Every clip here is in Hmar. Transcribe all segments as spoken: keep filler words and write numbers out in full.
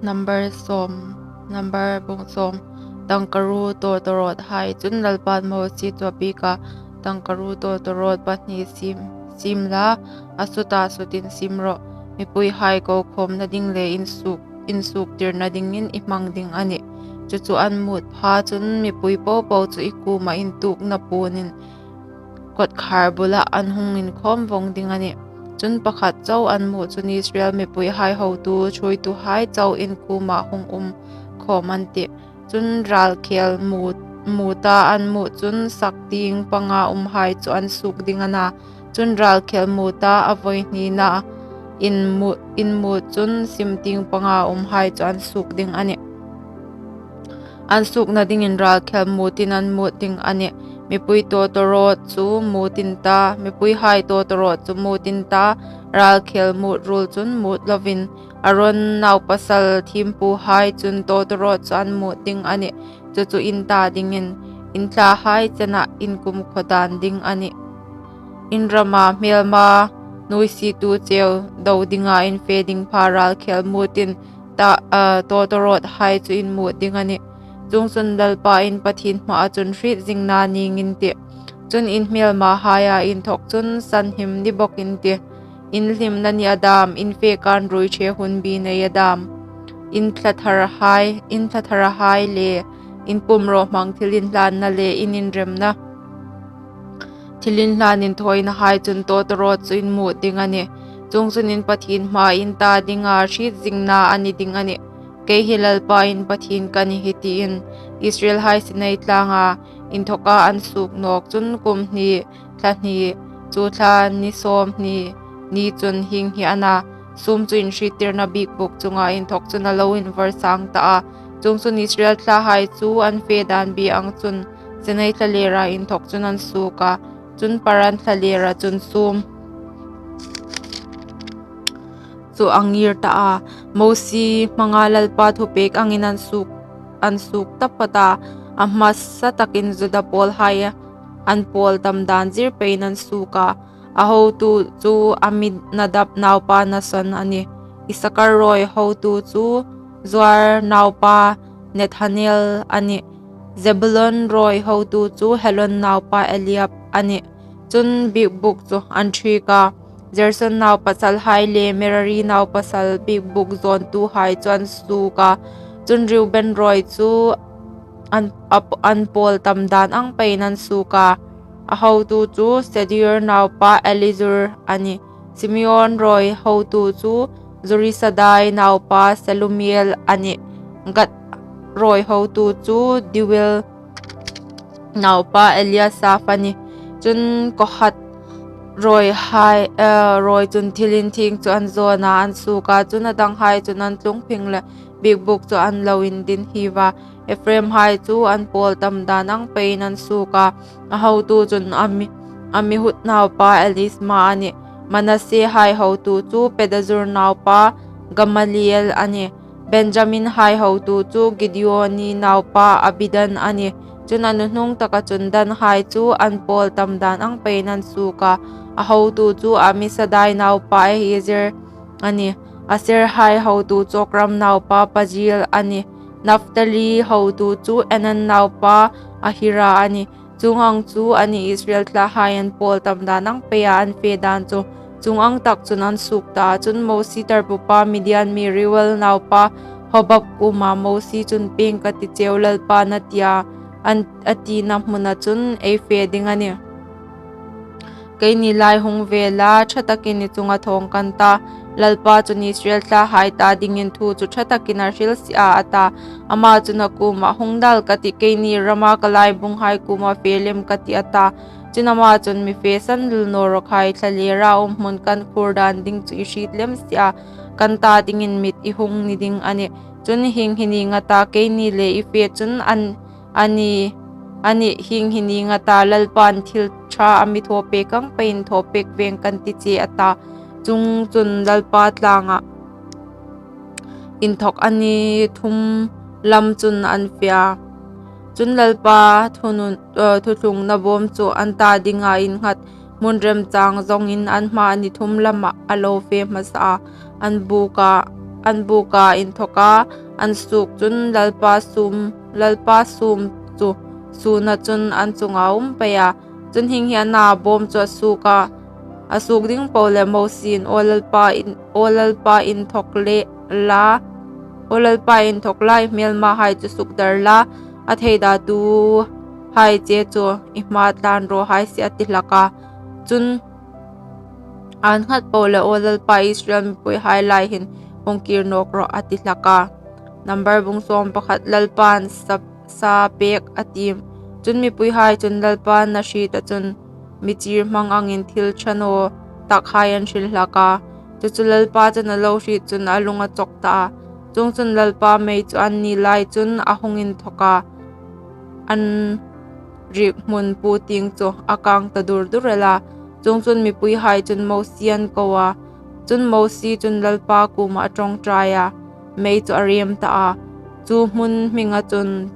Number sawm, Number bung sawm. Tangkaruo tawtawrawthai. Chun Lalpan Mosie chu a biek a, Tangkaruo tawtawrawt pahni siem, siem la, a suta sutin siem rawh. Mipuihai ko khawmna ding le insuok, insuoktirna dingin i hmang ding a nih. Chu chu an mut pha chun mipui popo chu i kuoma intuokna puonin kawtkhar bula an hung inkhawm vawng ding a nih. Chun pakhat chau an mut chun Israel mipuihai hotu ṭhuoituhai chau in kuoma hung um khawm an tih. Chun ralkhel mut, muta an mut chun sak tieng panga umhai chu an suok ding a na. Chun ralkhel muta a vawi hnina in mut, in mut chun sim tieng panga umhai chu an suok ding a nih. An suokna dingin ralkhel mutin an mut ding a nih. Mipui tawtawrawt chu mutin ta, mipuihai tawtawrawt chu mutin ta, ralkhel mut ruol chun mut lovin, Aron naupasal thiempuhai chun tawtawrawt chu an mut ding a nih. Chu chu in ta dingin, in thlahai chena in kumkhaw dan ding a nih. In rama hmelma nuisitu cheu do dinga in fe ding pha ralkhel mutin ta, a, tawtawrawthai chu in mut ding a nih. Chuongchun Lalpa in Pathien hmaa chun hriet zingna nîng in tih. Chun in hmelmahaia inthawk chun sanhim ni bawk in tih. In hlimna ni a dam, in fe kan ruoiṭhe hun bi nei a dam, in thlatharhai, in thlatharhai le in pumrawhmang thilinhlanna le in inremna thilinhlan inthawinahai chun tawtawrawt chu in mut ding a nih. Chuongchun in Pathien hmaa in ta dinga hriet zingna a ni ding a nih. Kei hi Lalpa in Pathien ka nih hi tiin Israelhai Sinai tlanga inthawka an suok nawk chun kum hni, thla hni, chu thla ni sawmhni ni chun hieng hi a na. Sum chu inhriettirna biekbuk chunga inthawk chun a lo invarsang ta a. Chuongchun Israel thlahai chu an fe dan bi ang chun Sinai thlalera inthawk chun an suok a. Chun Paran thlalera chun sum chu a ngir ta a. Mosie hmanga Lalpa thupek angin an suok, an suok taphawt a. A hmasa takin Juda pawlhai an pawl tam dan zir peiin an suok a. A hotu chu Aminadab naupa Nahson a nih. Isakar rawi hotu chu Zuar naupa Nethanel a nih. Zebulon rawi hotu chu Helon naupa Eliab a nih. Chun biekbuk chu an ṭhik a. Gerson naupasalhai le Merari naupasal biekbuk zawntuhai chu an suok a. Chun Reuben rawi chu an, a, an pawl tam dan ang peiin an suok a. A hotu chu Sedeur naupa Elizur a nih. Simeon rawi hotu chu Zurisadai naupa Selumiel a nih. Gad rawi hotu chu Deuel naupa Eliasaph a nih. Chun Kohat rawihai, eh, rawi chun thil inthieng chu an zawn a, an suok a, chun a danghai chun an tlung phing le biekbuk chu an lo indin hiu a. Ephraimhai chu an pawl tam dan ang peiin an suok a. A hotu chun Ami, Amihud naupa Elisama a nih. Manassehai hotu chu Pedazur naupa Gamaliel a nih. Benjaminhai hotu chu Gideoni naupa Abidan a nih. Chun a nuhnung taka chun Danhai chu an pawl tam dan ang peiin an suok a. A hotu chu Amisadai naupa Ahiezer a nih. Aserhai hotu chu Okran naupa Pagiel a nih. Naphtali hotu chu Enan naupa Ahira a nih. Chuong ang chu a nih Israel thlahai an pawl tam dan ang peia an fe dan chu. Chuong ang tak chun an suok ta. Chun Mosie tarpupa Midian mi Reuel naupa Hobab kuoma Mosie chun, "Pieng ka ti cheu, Lalpan a tia, an, a tina hmuna chun ei fe ding a nih. Keini lai hung ve la, ṭha takin i chunga thawng kan ta. Lalpa chun Israel thlahai ta dingin thu chu ṭha takin a hril si a," a ta. Ama chun a kuoma, "Hung dal ka tih, keini rama ka laibunghai kuoma fe lem ka tih," a ta. Chun ama chun, "Mi fe san lul naw rawh khai, thlalera um hmun kan khur dan ding chu i hriet lem si a, kan ta dingin mit i hung ni ding a nih. Chun hieng hi ning a ta, keini le i fe chun an, a ni, a nih, hieng hi ning a ta, Lalpan thil ṭha a mi thaw pek ang peiin thaw pek veng kan ti che," a ta. Chuongchun Lalpa tlangah inthawk a ni thum lam chun an fe a. Chun Lalpa thunun, eh, thuthlungna bawm chu an ta dinga innghat hmun remchang zawngin an hma a ni thum lamah a lo fe hmasa a. An buk a, an bûka inthawka an suok chun Lalpa sûm, Lalpa sûm chu sûna chun an chunga um pei a. Chun hieng hi a na, bâwm chu a suok a, a suok ding po le Mosiein, Aw Lalpa in, aw Lalpa inthawk le la, aw Lalpa inthawk la, i hmêlmahai chu sukdar la, a theidatuhai che chu i hma tlân raw hai se, a ti hlak a. Chun an nghat po le, Aw Lalpa, Israel mipuihai lai hin hung kîr nâwk rawh, a ti hlak a. Number bung sawm pakhat, Lalpain sa, sa pêk a tiem. Chun mipuihai chun Lalpain a hrieta chun mi chîr hmang angin thil ṭha naw takhai an hril hlak a. Chu chu Lalpa chun a lo hriet chun a lung a chawk ta a. Chuongchun Lalpa mei chu anni lai chun a hung inthawk a, an riek hmun puotieng chu a kâng ta dur dur el a. Chuongchun mipuihai chun Mosie an ko a. Chun Mosie chun Lalpa kuomah a ṭawngṭai a, mei chu a rêm ta a. Chu hmun hminga chun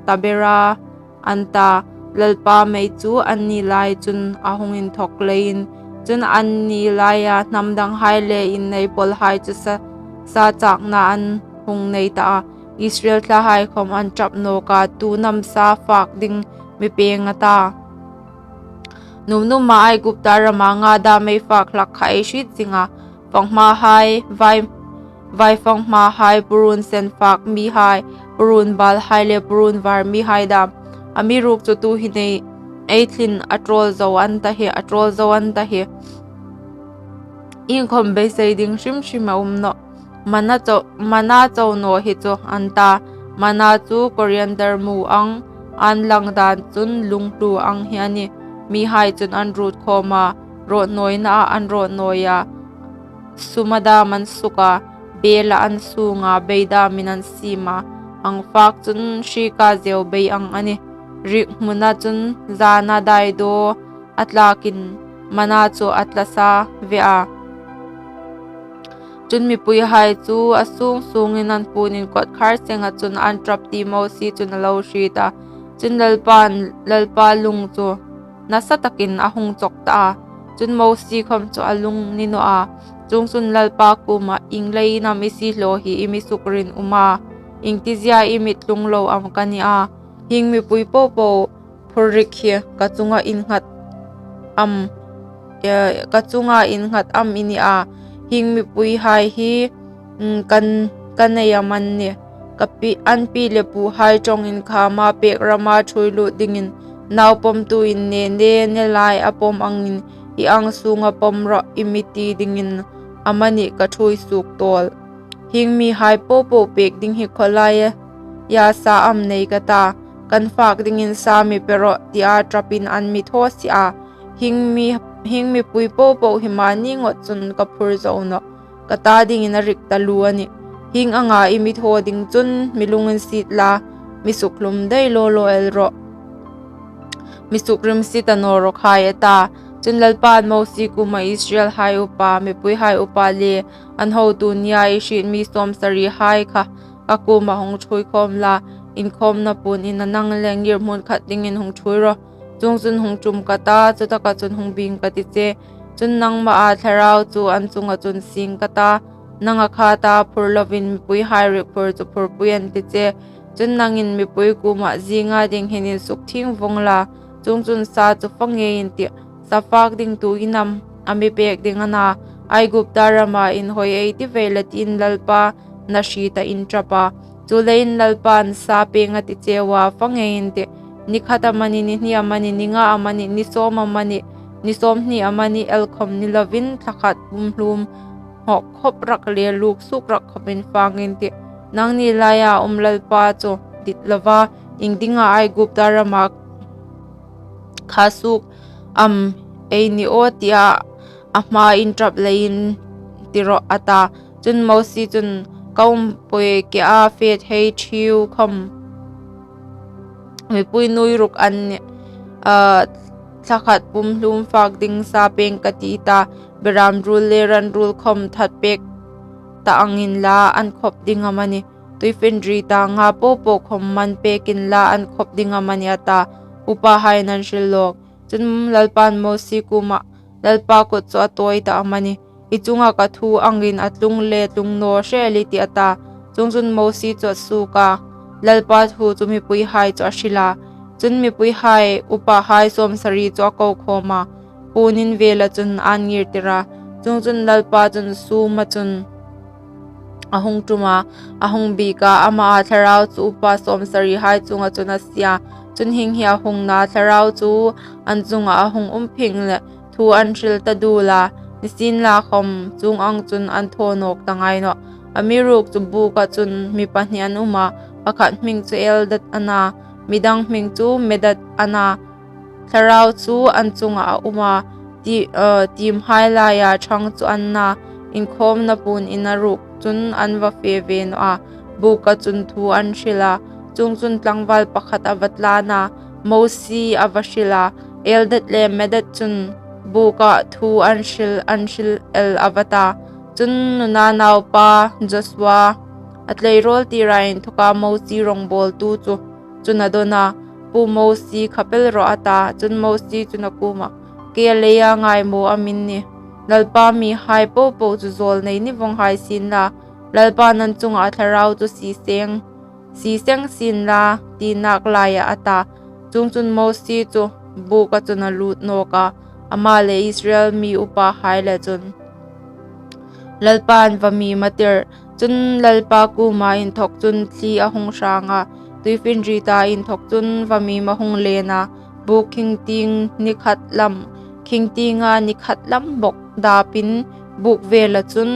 Tabera an ta, Lalpa mei chu anni lai chun a hung inthawk leiin. Chun anni laia hnam danghai le innei pawlhai chu sa, sa châkna an hung nei ta a. Israel thlahai khawm an ṭap nâwk a, tuin am sa fâk ding mi pêng a ta. Nuomnuoma Aigupta rama nga dâm ei fâk hlak kha ei hriet zing a, fanghmahai, vai, vai fanghmahai, purun sen fâk mihai, purun bâlhai le purun vâr mihai dâm. Amiruokchu tuhin ei, ei thlin a ṭâwl zo an ta hi, a ṭâwl zo an ta hi. Iengkhawm beisei ding hrim hrim a um nawh. Mana chau, mana chau naw hi chu an ta. Mana chu coriander mu ang, an lang dân chun lunghlu ang hi a nih. Mihai chun an ruot khâwm a, rawtnawinaa an rawtnawi a, suma dâm an suk a, bêla an suong a, bei dâmin an siem a, ang fâk chun hrieka zeu bei ang a nih. Riek hmuna chun zâna daidaw a tlâkin mana chu a tla sa ve a. Chun mipuihai chu a sûng sûngin an puonin kawtkhâr senga chun an ṭap ti Mosie chun a lo hriet a. Chun Lalpain, Lalpa lung chu nasa takin a hung chawk ta a. Chun Mosie khawm chu a lung ni naw a. Chuongchun Lalpa kuomah, Ieng leiin am i siehlaw hi i mi sukrimum a? Iengtizia i mi tlung lo am ka ni a? Hieng mipui po po phurrik hi ka chunga innghat am, eh, ka chunga innghat am i ni a? Hieng mipuihai hi, mm, kan, ka nei am an nih? Ka pi, an pi le puhai ṭawng inkhâma pêk rama ṭhuoi lût dingin naupawmtu in ne ne ne lai a pawm angin, i ang sûnga pawm rawh i mi ti dingin amanih ka ṭhuoi suok tâwl. Hieng mihai po po pêk ding hi khawlaia sa am nei ka ta? Kan fâk dingin sa mi pe rawh, tia ṭapin an mi thaw si a. Hieng mi, hieng mipui po po hi mani ngawt chun ka phur zo nawh. Ka ta dingin a rik taluo a nih. Hieng anga i mi thaw ding chun mi lunginsiet la, mi sukhlum dai law law el rawh. Mi sukrimsi ta naw rawh khai, a ta. Chun Lalpain Mosie kuomah, Israelhai upa, mipuihai upa le an hotu nia i hriet mi sawmsarihai kha ka kuomah hung ṭhuoi khâwm la, inkhâwmna puon ina nang le ngîrhmun khat dingin hung ṭhuoi rawh. Chuongchun hung ṭum ka ta, chutaka chun hung bîng ka ti che. Chun nangmaa thlarau chu an chunga chun sieng ka ta, nanga khata phur lovin mipuihai riek phur chu phurpui an ti che. Chun nangin mipui kuomah, Zînga ding hin insukthieng vawng la, chuongchun sa chu fa ngei in tih. Sa fâk ding tuin am a mi pêk ding a na? Aigupta rama inhawi ei ti ve la, tiin Lalpain a hrieta, in ṭap a. Chuleiin Lalpain sa pêng a ti cheu a, Fa ngei in tih. Ni khat amanih, ni hni amanih, ni nga amanih, ni sawm amanih, ni sawmhni amanih el khawm ni lovin, thla khat pumhlum hawk khawp rak le lûk suok rak khawpin fâk in tih. Nangni laia um Lalpa chu dit lova, iengdinga Aigupta rama kha suok am ei ni aw, tia a hmaa in ṭap leiin ti rawh, a ta. Chun Mosie chun, Ka umpui kea fe thei ṭhiu khawm mipui nuoi ruk an nih. Ah, thla khat pumhlum fâk ding sa pêng ka ti ta, beram ruol le ran ruol khawm that pêk ta angin la an khawp ding amanih, tuifinriet ta nga po po khawm man pêkin la an khawp ding amanih, a ta. Upahaiin an hril lawk. Chun Lalpain Mosie kuomah, Lalpa kut chu a tawi ta amanih. "Kei chunga ka thu angin a tlung le tlung naw hre el i tih," a ta. Chuongchun Mosie chu a suok a, Lalpa thu chu mipuihai chu a hril a. Chun mipuihai upahai sawmsari chu a ko khawm a, puon in vela chun an ngirtir a. Chuongchun Lalpa chun sûma chun a hung ṭum a, a hung biek a, ama thlarau chu upa sawmsarihai chunga chun a sie a. Chun hieng hi a hung na, thlarau chu an chunga a hung um phing leh thu an hril ta duol a, nisienlakhawm chuong ang chun an thaw nawk ta ngai nawh. Amiruokchu bûka chun mi pahni an um a, pakhat hming chu Eldad a na, midang hming chu Medad a na. Thlarau chu an chunga a um a, ti-, eh, tiemhai laia ṭhang chu an na, inkhâwmna puon ina ruok chun an va fe ve nawh a, bûka chun thu an hril a. Chuongchun tlangval pakhat a va tlân a, Mosie a va hril a, Eldad le Medad chun bûka thu an hril, an hril el a va ta. Chun Nuna naupa Josua, a tleirawl tira inthoka Mosie rawngbâwltu chu, chun a dawn a, "Pu Mosie, kha pel rawh," a ta. Chun Mosie chun a kuomah, "Kei a leia ngai maw am i ni? Lalpa mihai po po chu zâwlnei ni vawng hai sienla, Lalpa'n an chunga a thlarau chu sie seng, sie seng sienla," ti nâk laia a ta. Chuongchun Mosie chu bûka chun a lût nawk a, ama le Israel mi upahai le chun Lalpa'n vamim a tir. Chun Lalpa kuoma inthawk chun thli a hung hrâng a, tuifinrieta inthawk chun vamim a hung lên a, bûk khingtieng ni khat lam, khingtienga ni khat lam bawk dâpin bûk vela chun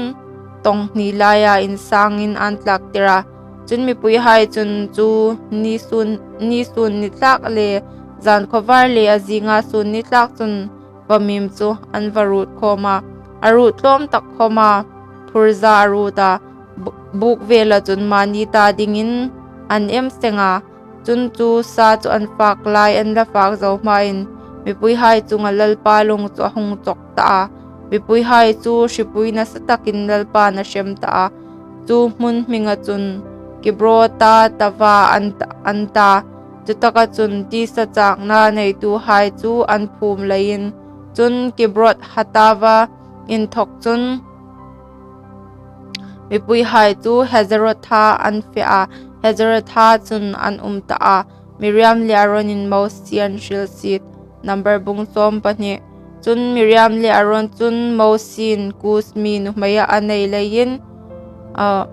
tawng hni laia insângin an tlâktir a. Chun mipuihai chun chu ni sûn, ni sûn ni tlâk le zân khawvâr le a zînga sûn ni tlâk chun vamim chu an va ruot khawm a, a ruot tlâwm tak khawma phurza a ruot a, bu-, bûk vela chun mani ta dingin an em seng a. Chun chu sa chu an fâk lai an la fâk zo hmain mipuihai chunga Lalpa lung chu a hung chawk ta a, mipuihai chu hripui nasa takin Lalpa'n a hrem ta a. Chu hmun hminga chun Kibrot-hattaavah an ta, an ta. Chutaka chun tisa châkna neituhai chu an phûm leiin, chun Kibrot-hattaavah inthawk chun mipuihai chu Hazeroth-a an fe a, Hazeroth-a chun an um ta a. Miriam le Aronin Mosie an hrilsiet. Number bung sawm pahni. Chun Miriam le Aron chun Mosie'n Kus mi nuhmeia a nei leiin, a,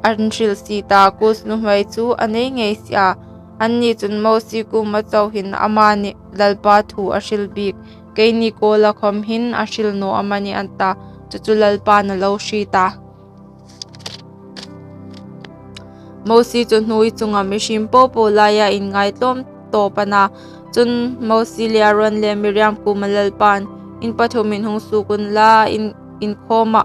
an hrilsiet a, Kus nuhmei chu a nei ngei si a. Anni chun Mosie kuoma chau hin amani Lalpa thu a hril bik, keini kuoma khawm hin a hril naw am a ni an ta, chu chu Lalpa'n a lo hriet a. Mosie chu hnuoi chunga mihriem po po laia inngai tlawm tawp a na. Chun Mosie le Aron le Miriam kuoma Lalpa'n, "In pathumin hung suok unla, in, inkhawma,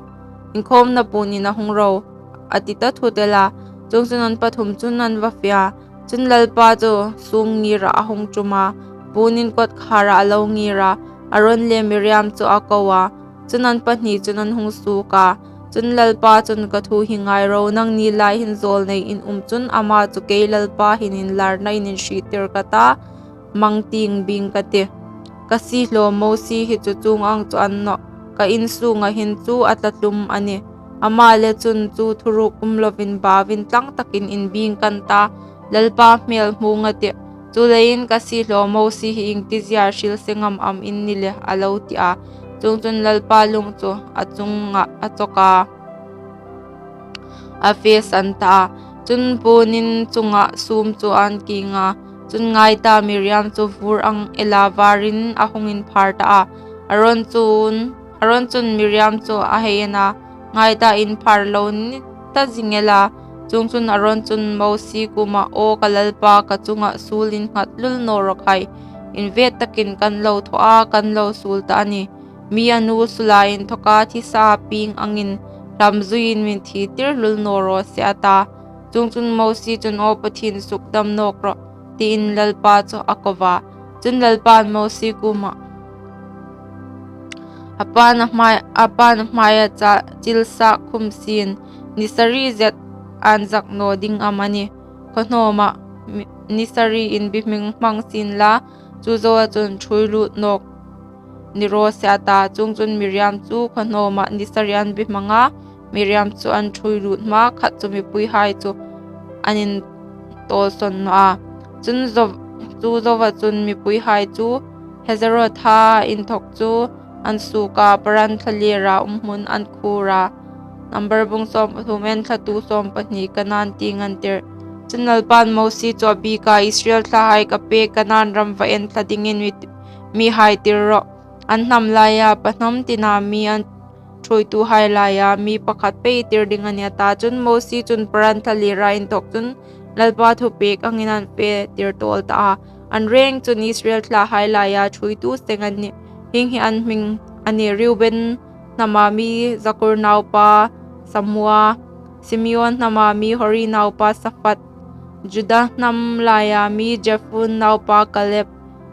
inkhawmna puon ina hung ro," a ti ta thut el a. Chuongchun an pathum chun an va fe a. Chun Lalpa chu sûng ngîrah a hung ṭum a, puon in kawtkhârah a lo ngîr a, Aron le Miriam chu a ko a. Chun an pahni chun an hung suok a. Chun Lalpa chun, "Ka thu hi ngai ro, nangni lai hin zâwlnei in um chun ama chu kei Lalpa hin inlârna in inhriettir ka ta, mang tieng bieng ka tih. Ka siehlaw Mosie hi chu chuong ang chu a ni nawh, ka in sûnga hin chu a tla tlum a nih. Ama le chun chu thuruk um lovin bauin tlang takin inbieng kan ta, Lalpa hmêl hmûng a tih. Chuleiin ka siehlaw Mosie hi iengtiziea hril seng am am in ni le," a lo ti a. Chuongchun Lalpa lung chu a chungah a chawk a, a fe san ta a. Chun puon in chunga sûm chu an kieng a. Chun ngai ta, Miriam chu vûr ang ela vârin a hung inphar ta a. Aron chun, Aron chun Miriam chu a hei en a, "Ngai ta, inphar lo ni ta zing el a." Chuongchun Aron chun Mosie kuomah, "Aw ka Lalpa, ka chunga suol innghat lul naw rawh khai. Invêt takin kan lo thaw a, kan lo suol ta a nih. Mi a nu sula inthoka thisa pieng angin hlam zuiin min thitir lul naw raw se," a ta. Chuongchun Mosie chun, "Aw Pathien, sukdam nawk rawh," tiin Lalpa chu a ko a. Chun Lalpa'n Mosie kuomah, "A pan a hmai, a pan a hmaia cha-, chil sâk khum sien, ni sari zet an zak naw ding am a nih? Khaw hnâwma mi-, ni sari inbihming hmang sienla, chu zoa chun ṭhuoi lût nawk ni raw se, a ta. Chuongchun Miriam chu khawhnawmah ni sari an bihmang a, Miriam chu an ṭhuoi lut hma khat chu mipuihai chu an intawlsawn naw a. Chun zo-, chu zoa chun mipuihai chu Hazeroth-a inthawk chu an suok a, Paran thlalera um hmun an khur a. Number bung sawm pathum, enthlatu sawm pahni, Kanan tieng an tir. Chun Lalpan Mosie chu a biek a, Israel thlahai ka pek Kanan ram va enthla dingin mi, mihai tir rawh. An hnam laia pahnam tina mi an ṭhuoituhai laia mi pakhat pei tir ding a nih, a ta. Chun Mosie chun Paran thlalera inthawk chun Lalpa thupek angin an fe tir tawl ta a. An reng chun Israel thlahai laia ṭhuoitu seng an nih. Hieng hi an hming a nih: Reuben hnama mi Zakur naupa Samua, Simeon hnama mi Hori naupa Saphat, Juda hnam laia mi Jephun naupa Kaleb,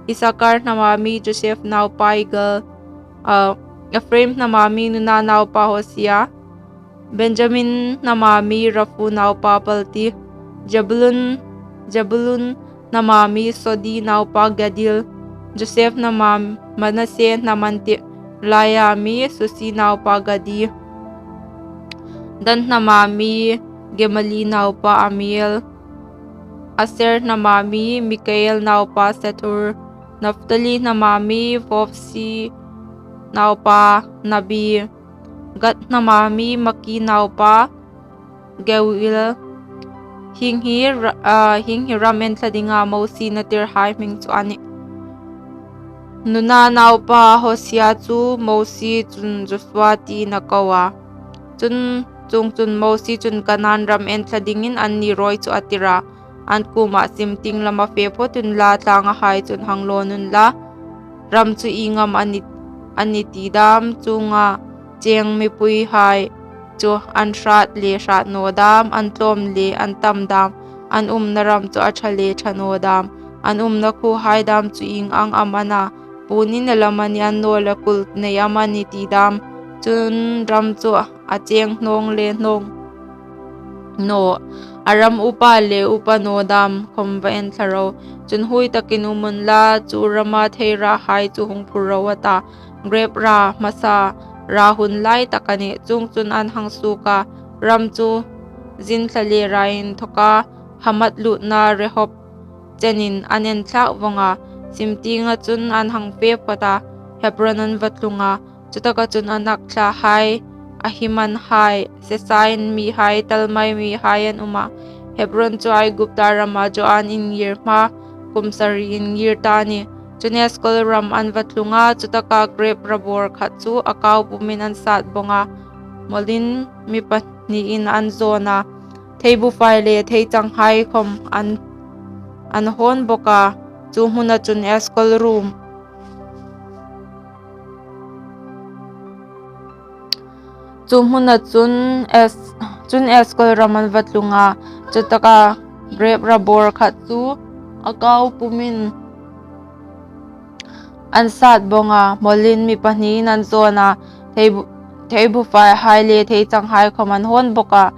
Isakar hnama mi Joseph naupa Igal, a, Ephraim hnama mi Nuna naupa Hosia, Benjamin hnama mi Raphu naupa Palti, Zebulun, Zebulun hnama mi Sodi naupa Gadil, Joseph hnama, Manasse hnam an tih laia mi Susi naupa Gadi, Dan hnama mi Gemali naupa Amiel, Aser hnama mi Mikael naupa Sethur, Naphtali hnama mi Vopsi naupa Nabi, Gad hnama mi Maki naupa Geuil. Hieng hi ra-, a, hieng hi ram enthla dinga Mosie a tirhai hming chu a nih. Nuna naupa Hosia chu Mosie chun Josua tiin a ko a. Chun, chuongchun Mosie chun Kanan ram enthla dingin anni rawi chu a tir a. An kuomah, Simtieng lama fe phawt unla, tlangahai chun hang lawn unla, ram chu ieng am a ni, a ni ti dam, chuonga cheng mipuihai chu an hrât le hrât naw dam, an tlawm le an tam dam, an umna ram chu a ṭha le ṭha naw dam, an umna khuohai dam chu ieng ang am a na, puon inel am a ni, annawleh kul nei am a ni ti dam, chun ram chu a cheng hnawng le hnawng naw, a ram upa le upa naw dam khawm va enthla ro. Chun huoi takin um unla, chu rama thei rahai chu hung phur ro, a ta. Grep ra hmasa ra hun lai tak a nih. Chuongchun an hang suok a, ram chu zin thlalera inthawka Hamath lutna Rehob chenin an enthlak vawng a. Simtienga chun an hang fe phawt a, Hebron an va tlung a. Chutaka chun Anak thlahai, Ahimanhai, Sesain mihai, Talmai mihai an um a. Hebron chu Aigupta rama Zoan in ngir hma kum sari in ngir ta a nih. Chun Eskol ram an va tlung a, chutaka grep ra bawr khat chu a kau pumin an sat bawng a, mawlin mi pahniin an zawn a. Thei bufai le thei changhai khawm an, an hawn bawk a. Chu hmuna chun Eskol rum Chu hmuna chun Es-, chun Eskol ram an va tlung a, chutaka grep ra bawr khat chu a kau pumin an sat bawng a, mawlin mi pahniin an zawn a, thei bu-, thei bufaihai le thei changhai khawm an hawn bawk a.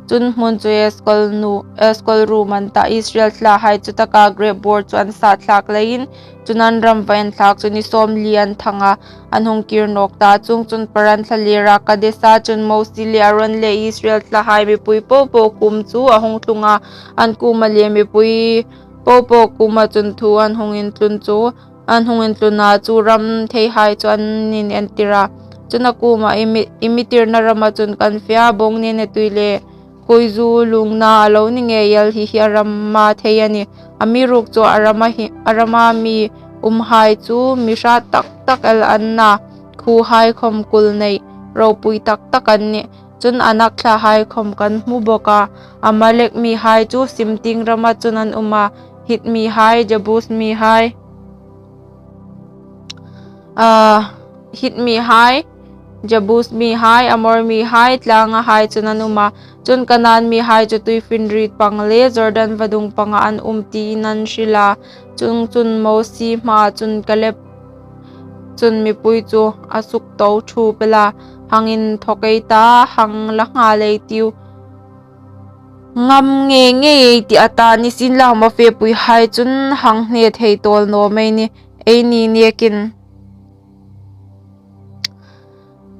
Chun hmun chu Eskol nu, Eskol rum an ta, Israel thlahai chutaka grep bawr chu an sat thlak leiin, chun an ram va enthlak chu ni sawmli an thang a, an hung kir nawk ta. Chuongchun Paran thlalera Kadesa chun Mosie le Aron le Israel thlahai mipui popo kuom chu a hung tlung a, an kuoma le mipui popo kuoma chun thu an hung intlun chu, an hung intlun a, chu ram theihai chu an inentir a. Chun a kuoma, "I mi, i mi tirna rama chun kan fe a, bawng, nene tui le khuoizu lungna a lo ni ngei el, hi hi a rama thei a nih. Amiruokchu a rama hi, a rama mi umhai chu mi hrat tak tak el an na, khuohai khawm kul nei, ropui tak tak an nih. Chun Anak thlahai khawm kan hmu bawk a, Amalek mihai chu Simtieng rama chun an um a, Hit mihai, Jebus mihai, a, Hit mihai, Jebus mihai, Amor mihai, tlangahai chun an um a. Chun Kanan mihai chu tuifinriet pang le Jordan vadung panga an um tiin an hril a." Chuongchun Mosie hmaa chun Kaleb chun mipui chu a sukto ṭhuop el a, "Hang inthaw ei ta, hang la nghal ei tiu, ngam ngei ngei ei tih," a ta. "Nisienlakhawm a fepuihai chun hang hne thei tawl naw mei nih, eini nekin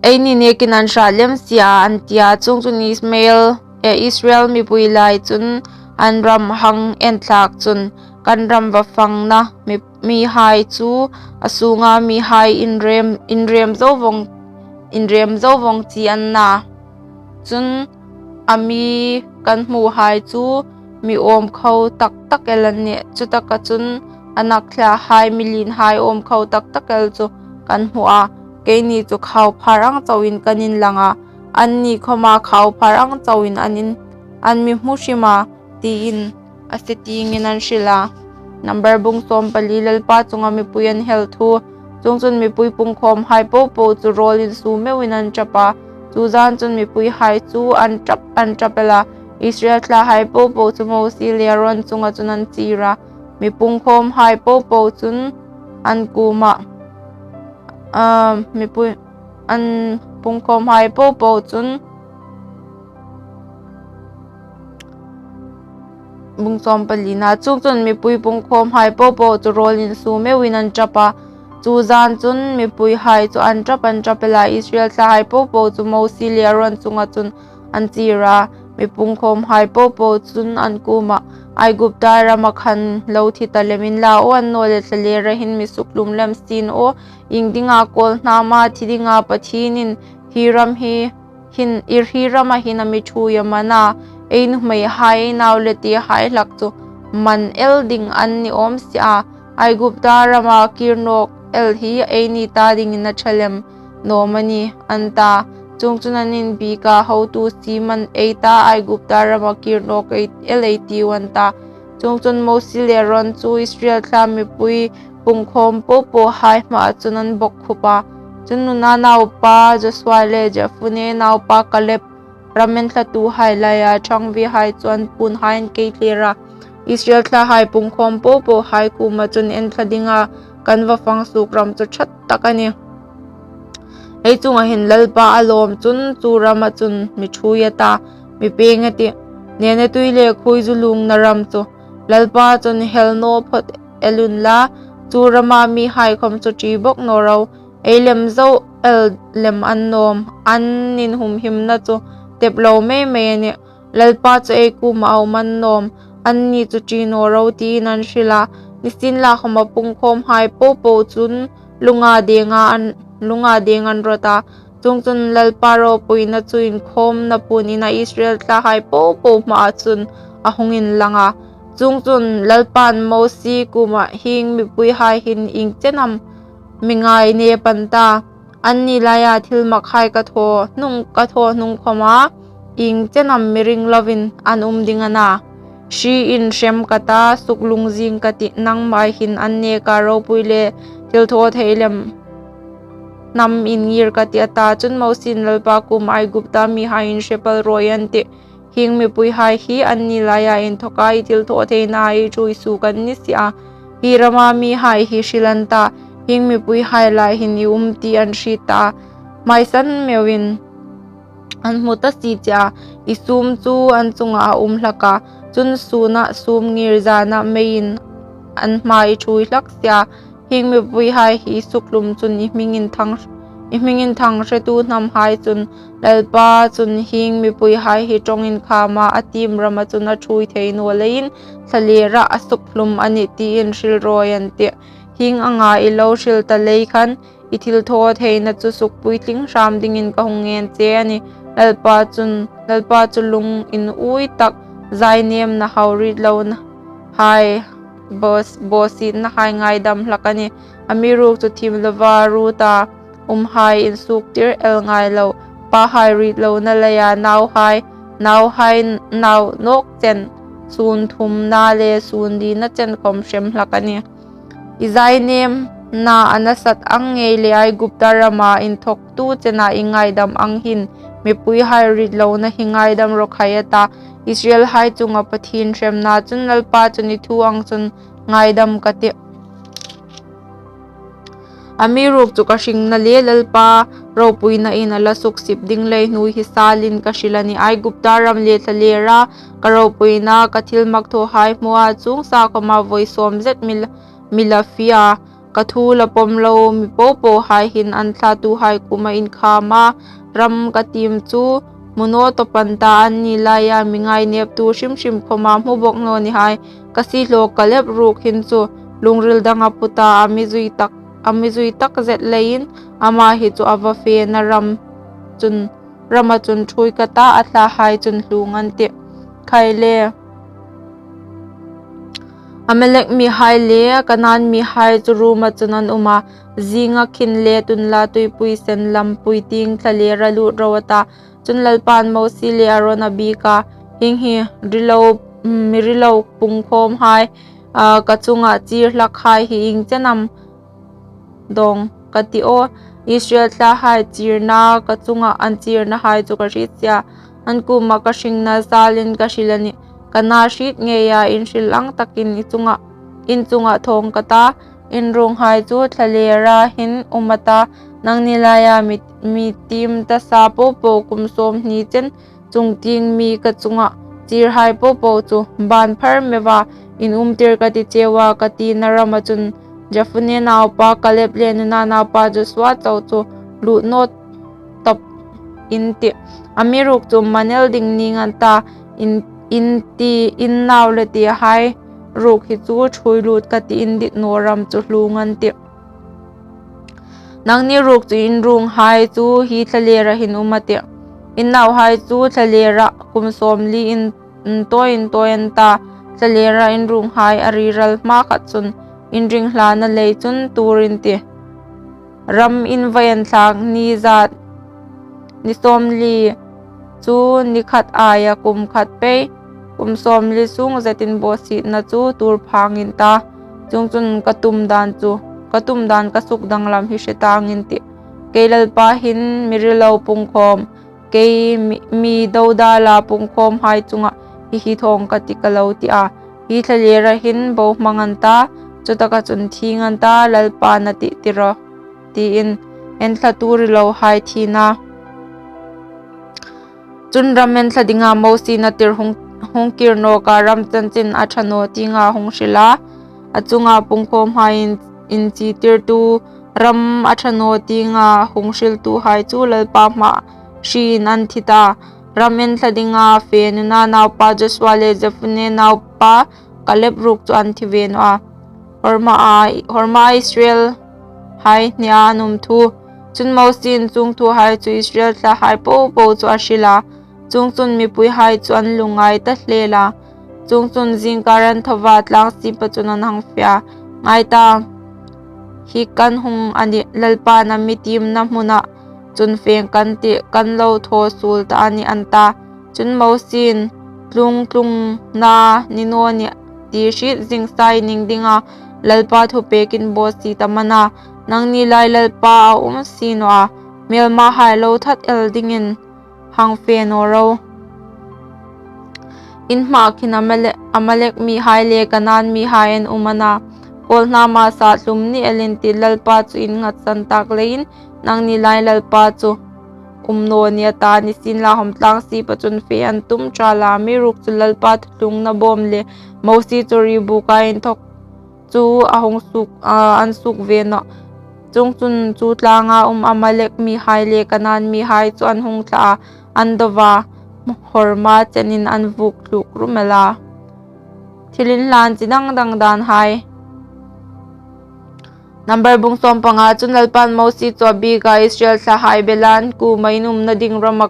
eini nekin an hrât lem si a, an ti a. Chuongchun Ismael, e, Israel mipui lai chun an ram hang en thlâk chun, kan ram va fangna mi, mihai chu a sûnga mihai inrem, inrem zo vawng, inrem zo vawng chi an na. Chun a mi kan hmuhai chu mi awm kho tak tak el an nih. Chutaka chun a nak thlahai mi lienhai awm kho tak tak el chu kan hmu a. Keini chu khau phar ang chauin kan inlang a. Anni khawma khau phar ang chauin an in, an mi hmu hrim a, tiin a se tiengin an hril a. Number bung sawmpali. Lalpa chunga mipui an hel thu. Chuongchun mipui pungkhawmhai popo chu rawl insumeuin an ṭap a. Chu zan chun mipuihai chu an ṭap, an ṭap el a. Israel thlahai popo chu Mosie le Aron chunga chun an chier a. Mi pungkhawmhai popo chun an kuoma, a, mipui, an pungkhawmhai popo chun, bung sawmpalina. Chuongchun mipui pungkhawmhai popo chu rawl insumeuin an ṭap a. Chu zan chun mipuihai chu an ṭap, an ṭap el a. Israel thlahai popo chu Mosie le Aron chunga chun an chier a. Mi pungkhawmhai popo chun an kuoma, Aigupta rama khan lo thi ta lem inla aw, annawleh thlalera hin mi sukhlum lem sien aw. Iengdinga kawlhnama thi dinga Pathienin hi ram hi hin, ir hi rama hin a mi ṭhuoi am a na? Ei nuhmeihai, ei nau le tehai hlak chu man el ding an ni awm si a. Aigupta rama kir nawk el hi eini ta dingin a ṭha lem naw am a ni, an ta. Chuongchun an inbik a, hotu siem an ei ta, Aigupta rama kir nawk ei, el ei tiu, an ta. Chuongchun Mosie le Aron chu Israel thla mipui pungkhawm popohai hmaa chun an bawkkhup a. Chun Nun naupa Josua le Jephunne naupa Kaleb, ram enthlatuhai laia ṭhangvehai chu an puonhai an keithler a. Israel thlahai pungkhawm popohai kuoma chun, Enthla dinga kan va fang suok ram chu ṭha tak a nih. Ei chunga hin Lalpa a lawm chun chu rama chun mi ṭhuoi a ta, mi peng a tih. Nenetui le khuoizu luongna ram chu Lalpa chun hel naw phawt el unla, chu rama mihai khawm chu ṭi bawk naw ro. Ei lem zo el lem an nawm, an inhumhimna chu tep lo mei mei a nih. Lalpa chu ei kuoma a um an nawm, anni chu ṭi naw ro, tiin an hril a. Nisienlakhawm ama pungkhawmhai popo chun lunga denga an, lunga deng an rawt a. Chuongchun Lalpa ropuina chu inkhawmna puon ina Israel thlahai popo hmaa chun a hung inlang a. Chuongchun Lalpan Mosie kuoma, Hieng mipuihai hin ieng chen am mi ngainep an ta? Anni laia thilmakhai ka thaw hnung, ka thaw hnung khawma ieng chen am mi ring lovin an um ding a na? Hriin hrem ka ta, suklungzing ka tih, nangma hin an neka ropui le thilthawthei lem hnam ingir ka tih, a ta. Chun Mosiein Lalpa kuoma, Aigupta mihai inhre pal rawi an tih. Hieng mipuihai hi anni laia inthoka i thilthawtheinahai i ṭhuoi suok an ni si a. Hi rama mihai hi hril an ta, hieng mipuihai lai hin i um ti an hriet ta. Hmaisan meuin an hmu ta si che a, i sûm chu an chunga a um hlak a. Chun sûna sûm ngir, zana meiin an hma i ṭhuoi hlak si a. Hieng mipuihai hi sukhlum chun i hming inthang, i hming inthang hretu hnamhai chun Lalpa chun hieng mipuihai hi ṭawng inkhama a tiem rama chun a ṭhuoi thei naw leiin thlalera a sukhlum a nih tiin hril rawi an tih. Hieng anga i lo hril ta lei khan i thilthawtheina chu sukpuitling hram dingin ka hung ngen che a nih. Lalpa chun, Lalpa chu lung inui tak, zainêmna, haurit lona hai, bawsietna hai ngaidam hlak a nih. Amiruokchu thiem lova ruota umhai insuoktir el ngai lo, pahai ritlona leia nauhai, nauhai nau nawk chen, sûn thumna le sûn lina chen khawm hrem hlak a nih. I zainêmna a nasat ang ngei le Aigupta rama inthawktu chena i ngaidam ang hin mipuihai ritlona hi ngaidam raw khai, a ta. Israelhai chunga Pathien hremna chun Lalpa chun i thu ang chun ngaidam ka tih. Amiruokchu ka hringna le Lalpa ropuina in a la suksip ding lei hnuoi hi salin ka hril a nih. Aigupta ram le thlalera ka ropuina, ka thilmak thawhai hmua chuong sa khawma vawi sawm zet mi la, mi la fie a. ka thu la pawm lo mi po pohai hin an thlatuhai kuoma inkhâma ram ka tiem chu hmu naw tawp an ta, anni laia mi ngaineptu hrim hrim khawma hmu bawk naw ni hai. Ka siehlaw Kaleb ruok hin chu lungril dang a put a, a mi zui tak, a mi zui tak zet leiin ama hi chu a va fena ram chun, rama chun ṭhuoi ka ta, a thlahai chun hluong an tih. Khai le, Amalek mihai le Kanan mihai chu ruoma chun an um a, zinga khin le tunla tuipui sen lampui tieng thlalera lut ro a ta. Chun Lalpan Mosie le Aron a biek a, hieng hi rilo, mi rilo pungkhawmhai, a, ka chunga chier hlakhai hi ieng chen am dawng ka ti aw? Israel thlahai chirna ka chunga an chirnahai chu ka hriet si a, an kuoma ka hringna zalin ka hril a nih. Ka na hriet ngeia inhril ang takin i chunga, in chunga thawng ka ta, in ruonghai chu thlalera hin um a ta, nangni laia mi, mi tiem tasa po po kum sawmhni chen chungtieng mi ka chunga chirhai po po chu ban phar meuva inumtir ka ti cheu a, ka tina rama chun Jephunne naupa Kaleb le Nun naupa Joshua chau chu lut naw tawp in tih. Amiruokchu um man el ding ning an ta, in, in ti, in nau le tihai ruok hi chu ṭhuoi lut ka ti, in dit naw ram chu hluong an tih. Nangni ruok chu in ruonghai chu hi thlalera hin um a tih. In nauhai chu thlalera kum sawmli in, in tawi in tawi an ta, thlalera in ruonghai a ri ral hmakhat chun in ring hlana lei chun tuor in tih. Ram in va en thlak ni zat ni sawmli chu ni khat aia kum khat pei, kum sawmli sung zetin bawsietna chu tuor phang in ta, chuongchun ka tum dan chu, ka tum dan ka suk danglam hi hre tang in tih. Kei Lalpa hin mi rilo pungkhawm, kei mi, mi dodala pungkhawmhai chunga hi hi thawng ka ti ka lo ti a. Hi thlalera hin bohmang an ta, chutaka chun thieng an ta, Lalpan a tih ti rawh, tiin enthlatu rilohai thina. Chun ram enthla dinga Mosie'n a tir hung, hung kir nawk a, ram chanchin a ṭha naw tienga hung hril a, a chunga pungkhawmhai in, inchitirtu ram a ṭha naw tienga hung hriltuhai chu Lalpa hmaa hriin an thi ta. Ram enthla dinga fe Nun naupa Joshua le Jephunne naupa Kaleb ruok chu an thi ve naw a. Hor hmaa, hor hmaa Israelhai hnea an um thu. Chun Mosie'n chuong thuhai chu Israel thlahai po po chu a hril a. Chuongchun mipuihai chu an lungngai ta hle a. Chuongchun zingkar an tho a, tlang sipa chun an hang fe a, ngai ta, hi kan hung a nih, Lalpa'n a mi tiemna hmuna chun feng kan tih, kan lo thaw suol ta a nih, an ta. Chun Mosie'n, tlungtlungna ni naw nih ti hriet zing sa i ning dinga Lalpa thupekin bawsiet am a na? Nangni lai Lalpa a um si naw a, hmelmahai lo that el dingin hang fe naw ro. In hmaa khin Amale-, Amalek mihai le Kanan mihai an um a na? Kawlhnama sa hlum ni elin ti, Lalpa chu in nghatsan tak leiin nangni lai Lalpa chu um naw ni a ta, nisienlakhawm tlang sipa chun fe an tum ṭal a, amiruokchu Lalpa thuthlungna bawm le Mosie chu ri buka inthawk chu a hung suk, a, an suk ve nawh. Chuongchun chu tlanga um Amalek mihai le Kanan mihai chu an hung thla a, an do a, hor hmaa chenin an vuok tluk rum el a. Thilinhlan chi dang dang danhai. Number bung sawm panga. Chun Lalpa'n Mosie chu a biek a, Israel thlahai bela an kuoma, in umna ding rama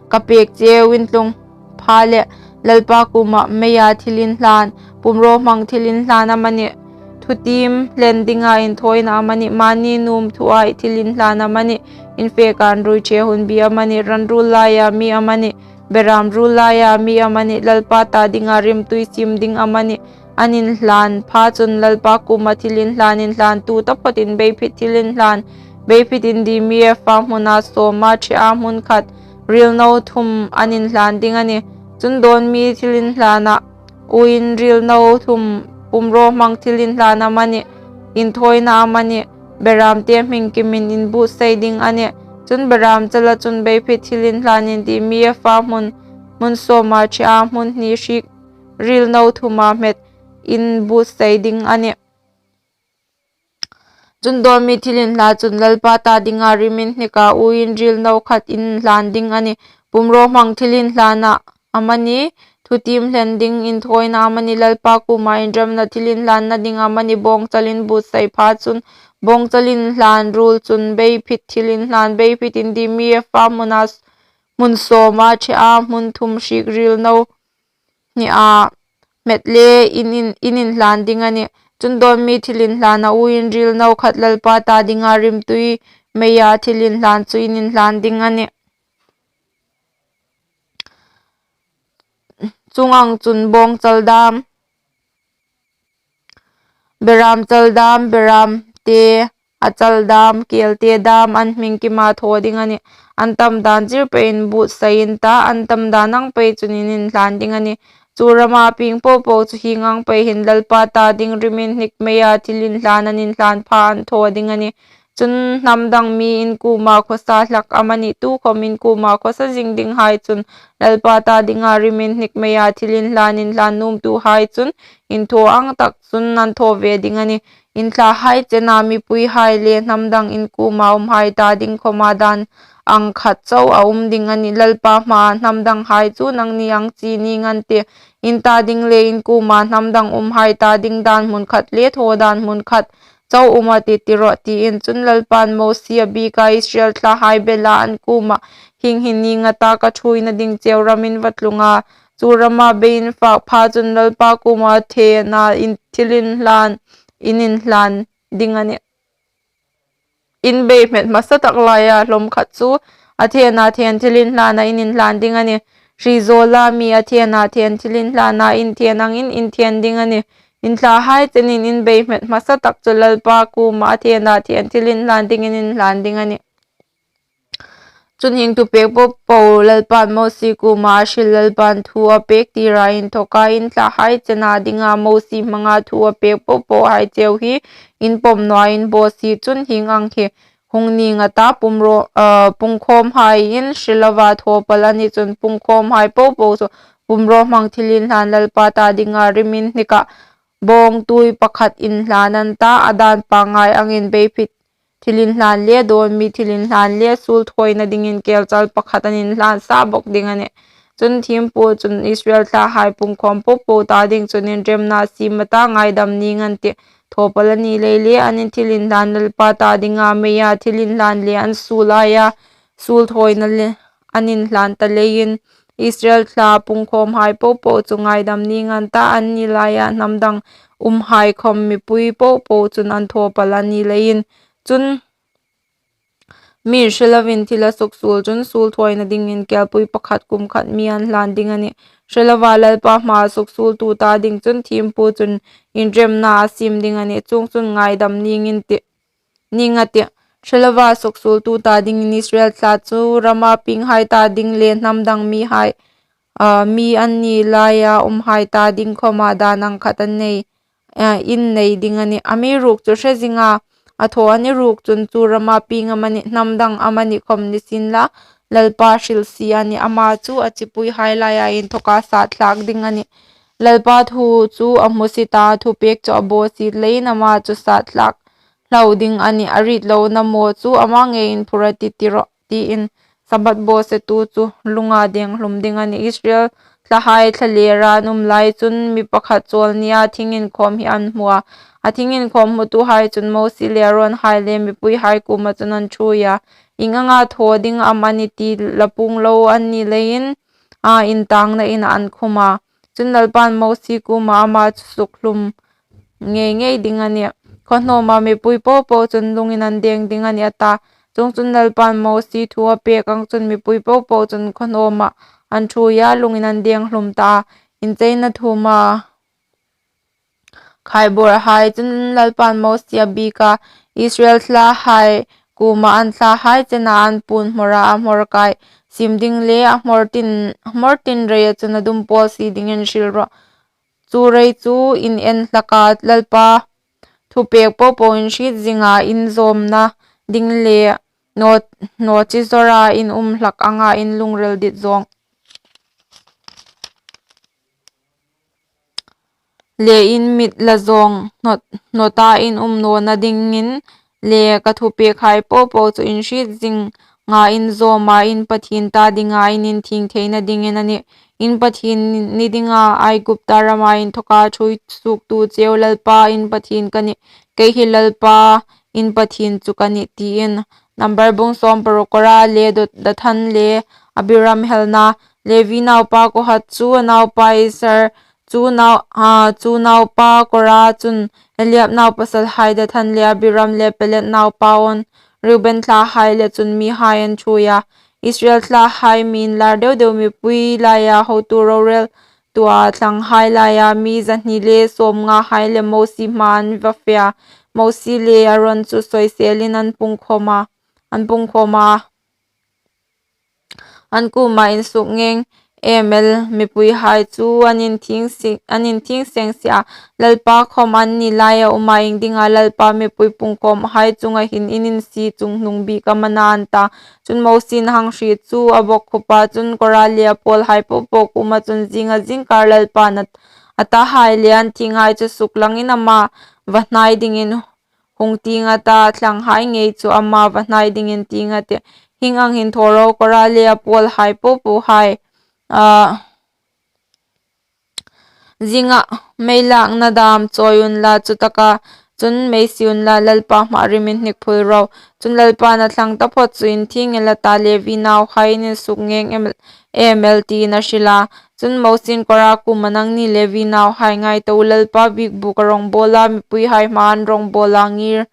ka pek cheu in tlung pha leh Lalpa kuoma meia thilinhlan, pumrawhmang thilinhlan amanih, thutiem hlen dinga inthawina amanih, mani nuom thua thilinhlan amanih, infeka an ruoi ṭhe hunbi amanih, ran ruol laia mi amanih, beram ruol laia mi amanih, Lalpa ta dinga rimtui siem ding amanih, an inhlan pha chun Lalpa kuoma thilinhlan inhlantu taphotin beiphit thilinhlan, beiphit indimi efa hmuna sawma ṭhea hmun khat, ril no thum an inhlan ding a nih. Chun dawn mi thilinhlana uoin ril no thum, pumrawhmang thilinhlan amanih, inthawina amanih, beramte hming kimin inbuotsai ding a nih. Chun beram chala chun beiphit thilinhlan indimi efa hmun, hmun sawma ṭhea hmun hni hriek, ril no thuma hmet inbuotsai ding a nih. Chun dawn mi thilinhla chun Lalpa ta dinga rim inhnik a, uoin ril no khat in inhlan ding a nih. Pumrawhmang thilinhlana amani, thutiem hlen ding inthawina amani, Lalpa kuoma inremna thilinhlanna ding amani bawngchal inbuotsai pha chun, bawngchal inhlan ruol chun beiphit thilinhlan, beiphit indimi epha hmuna, hmun sawma ṭhea hmun thum hriek ril no hnia hmet le in, in, in inhlan ding a nih. Chun dawn mi thilinhlana uoin ril no khat Lalpa ta dinga rimtui meia thilinhlan chu in inhlan ding a nih. Chuong ang chun bawngchal dam, beram chal dam, beram te, a chal dam, kêl te dam an hming kima thaw ding a nih. An tam dan zir peiin buotsai in ta, an tam dan ang pei chun in inhlan ding a nih. Chu rama pieng po po chu hieng ang pei hin Lalpa ta ding rim inhnik meia thilinhlan an inhlan pha an thaw ding a nih. Chun hnam dang mi in kuoma khawsa hlak amani, tukhawm in kuoma khawsa zing dinghai chun Lalpa ta dinga rim inhnik meia thilinhlan inhlan nuomtuhai chun inthaw ang tak chun an thaw ve ding a nih. In thlahai chena mipuihai le hnam dang in kuoma umhai ta ding khawma dan ang khat chau a um ding a nih. Lalpa hmaa hnam danghai chu nangni ang chi ning an tih. In ta ding le in kuoma hnam dang umhai ta ding dan hmun khat le thaw dan hmun khat chau um a tih, ti rawh, tiin. Chun Lalpan Mosie a biek a, Israel thlahai bela an kuoma, hieng hi ning a ta, ka ṭhuoina ding cheu ramin va tlung a, chu rama bei in fak pha chun Lalpa kuoma thena in thilinhlan in inhlan ding a nih. In bei hmet hmasa tak laia hlawm khat chu a thena then thilinhlana in inhlan ding a nih. Hri zawla mi a thena then thilinhlana in then angin in then ding a nih. In thlahai chenin in bei hmet hmasa tak chu Lalpa kuoma a thena then thilinhlan dingin in inhlan ding a nih. Chun hieng thu pek po po Lalpan Mosie kuoma a hril, Lalpan thu a pek tira inthawka in thlahai chena dinga Mosie hmanga thu a pek po pohai cheu hi in pawm naw a, in bawsie chun hieng ang hi hung ning a ta, pumraw-, ah, pungkhawmhai in hre lova thaw pal a ni chun pungkhawmhai po po chu pumrawhmang thilinhlan Lalpa ta dinga rim inhnik a, bawngtui pakhat inhlan an ta, a dan pangngai angin beiphit thilinhlan le dawn mi thilinhlan le suol thawina dingin kelchal pakhat an inhlan sa bawk ding a nih. Chun thiempu chun Israel thlahai pungkhawm po po ta ding chun inremna siem a ta, ngaidam ning an tih. Thaw pal a ni lei le an thilinhlan Lalpa ta dinga meia thilinhlan le an suol aia suol thawina le an inhlan ta leiin Israel thla pungkhawmhai po po chu ngaidam ning an ta, anni laia hnam dang umhai khawm mipui po po chun an thaw pal a ni leiin. Chun mi hre lovin thil a suksuol chun suol thawina dingin kelpui pakhat kum khat mi an hlan ding a nih. Hre lova Lalpa hmaa suksuoltu ta ding chun thiempu chun inremna a siem ding a nih. Chuongchun ngaidam ning in tih, ning a tih. Hre lova suksuoltu ta dingin Israel thla chu rama pienghai ta ding le hnam dang mihai, ah, mi anni laia umhai ta ding khawma dan ang khat an nei, ah, in nei ding a nih. Amiruokchu hre zinga a thaw a ni ruok chun chu rama pieng amani, hnam dang amani khawm ni sienla, Lalpa hrilsie a nih, ama chu a chipuihai laia inthawka sat thlak ding a nih. Lalpa thu chu a hmusit a, thupek chu a bawsiet leiin ama chu sat thlak hlau ding a nih. A rit lona maw chu ama ngeiin phur a tih, ti rawh, tiin Sabbath bawsetu chu lunga deng hlum ding a nih. Israel thlahai thlalera an um lai chun mi pakhat chawl nia thing inkhawm hi an hmu a. A thing inkhawm hmutuhai chun Mosie le Aronhai le mipuihai kuoma chun an ṭhuoi a, ieng anga thaw ding am a ni ti la puong lo an ni leiin, a intangna inah an khum a. Chun Lalpan Mosie kuoma ama chu sukhlum ngei ngei ding a nih. Khawnawma mipui po po chun lungin an deng ding a nih, a ta. Chuongchun Lalpan Mosie thu a pek ang chun mipui po po chun khawnawma an ṭhuoi a, lungin an deng hlum ta a. Incheina thuma khaibawrhai chun Lalpan Mosie a biek a, Israel thlahai kuoma an thlahai chena an puon hmawra a hmawr kai siem ding le a hmawr tin, hmawr tin reia chun a dum pawl sie dingin hril rawh. Chu rei chu in en hlak a, Lalpa thupek po po in hriet zinga in zawmna ding le naw, naw chi zawra in um hlak anga in lungril dit zawng le in mit la zawng hnawt, hnawta in um nawna dingin le ka thupekhai po po chu in hriet zinga in zawm a, in Pathien ta dinga in inthieng theina dingin a nih. In Pathien ni dinga Aigupta rama inthoka ṭhuoi suoktu cheu Lalpa in Pathien ka nih, kei hi Lalpa in Pathien chu ka nih, tiin. Number bung sawm paruk. Kora le Dot-, Dathan le Abiram helna. Levi naupa Kohat chu a naupa Izhar chu nau-, a, chu naupa Kora chun Eliab naupasalhai Dathan le Abiram le Pelet naupa On, Reuben thlahai le chun mihai an ṭhuoi a. Israel thlahai mi inlar deu deu, mipui laia hotu rorel tua thlanghai laia mi zahni le sawmngahai le Mosie hmaa an va fe a. Mosie le Aron chu soiselin an pungkhawm a, an pungkhawm a. An kuoma insukngeng em el mipuihai chu an inthieng si-, an inthieng seng si a. Lalpa khawm an ni laia um a, iengdinga Lalpa mipui pungkhawmhai chunga hin in insie chunghnung bik am a na, an ta. Chun Mosie'n a hang hriet chu a bawkkhup a, chun Kora le a pawlhai po po kuoma chun zinga zingkar Lalpa'n a, a tahai le an thienghai chu suklangin ama va hnai dingin hung tieng a ta, thlanghai ngei chu ama va hnai dingin tieng a tih. Hieng ang hin thaw ro, Kora le a pawlhai po pohai, a, zinga meilakna dam chawi unla, chutaka chun meisi unla, Lalpa hmaa riminhnik phul ro. Chun Lalpa'n a thlang taphawt chu inthieng el a ta, Levi nauhai in insukngeng em el, em el, tiin a hril a. Chun Mosie'n Kora kuoma, nangni Levi nauhai, ngai ta u, Lalpa biekbûka rongbawl a, mipuihai hmaa an rongbawl a ngir,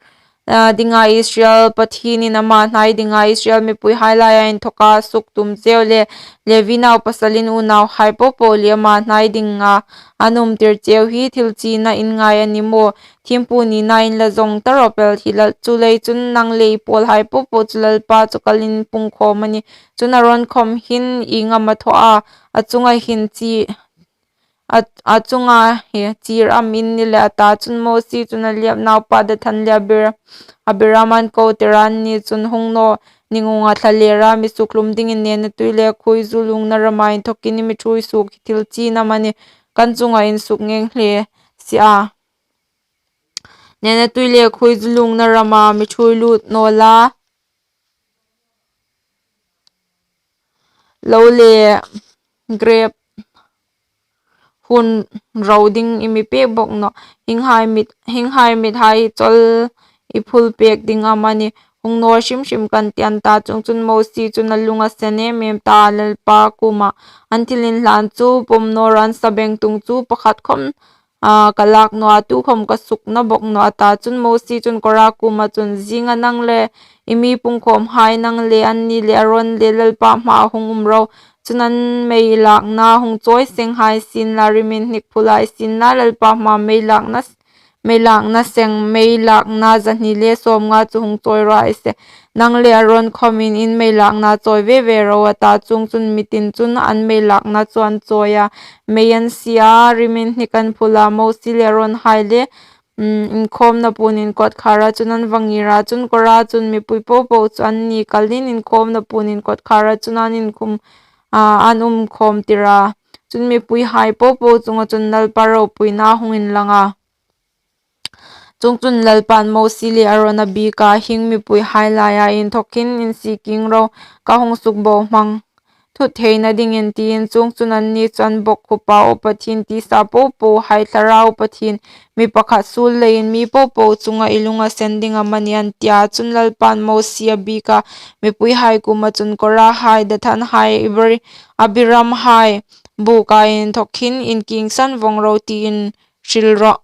a, dinga Israel Pathienin ama hnai dinga Israel mipuihai laia inthoka suk tum cheu le Levi naupasalin unauhai po po le ama hnai dinga an umtir cheu hi thil china in ngai a ni maw? Thiempu nina in la zawng ta rawp el, hi la, chulei chun nang le i pawlhai po po chu Lalpa chu kalin pungkhawm a nih. Chun Aron khawm hin ieng am a thaw a, a chunga hin chi-, a, a chunga hi chir am in ni le, a ta. Chun Mosie chun Eliab naupa Dathan le Abir-, Abiram an ko tir a, anni chun, hung naw ning unga, thlalera mi sukhlum dingin Nenatui le Khuoizu lungna rama inthokin i mi ṭhuoi suok hi thil chin am a nih? Kan chunga insukngeng hle si a. Nenatui le Khuoizu lungna rama mi ṭhuoi lut naw la, lo le grep hun ro ding i mi pek bawk nawh. Hienghai mit, hienghai mithai chawl i phul pek ding am a nih? Hung naw hrim hrim kan tih, an ta. Chuongchun Mosie chun a lung a sen em em ta a, Lalpa kuoma, an thil inhlan chu pawm naw rawh, an sabengtung chu pakhat khawm, a, ka lak naw a, tukhawm ka suk nawh bawk nawh, a ta. Chun Mosie chun Kora kuoma chun, zinga nang le i mi pungkhawmhai, nang le anni le Aron le Lalpa hmaa hung um ro. Chun an meilakna hung chawi seng hai sienla, riminhnik phul hai sienla, Lalpa hmaa meilakna, meilakna seng, meilakna zahni le sawmnga chu hung chawi raw hai se. Nang le Aron khawmin in meilakna chawi ve ve ro, a ta. Chuongchun mi tin chun an meilakna chu an chawi a, mei an sie a, riminhnik an phul a, Mosie le Aronhai le, um, inkhawmna puon in kawtkhara chun an va ngir a. Chun Kora chun mipui po po chu anni kalin inkhawmna puon in kawtkhara chun an inkhum, a, an um khawm tir a. Chun mipuihai po po chunga chun Lalpa ropuina hung inlang a. Chuongchun Lalpa'n Mosie le Aron a biek a, hieng mipuihai laia inthawk hin insie kieng ro, ka hung sukbohmang thut theina dingin, tiin. Chuongchun anni chu an bawkkhup a, aw Pathien tisa po pohai, thlarau Pathien, mi pakhat suol leiin mi po po chunga i lung a sen ding am a nih? an ti a. Chun Lalpa'n Mosie a biek a, mipuihai kuoma chun, Korahai, Dathanhai, Ibri-, Abiramhai buka inthawk hin inkiengsan vawng ro, tiin hril rawh,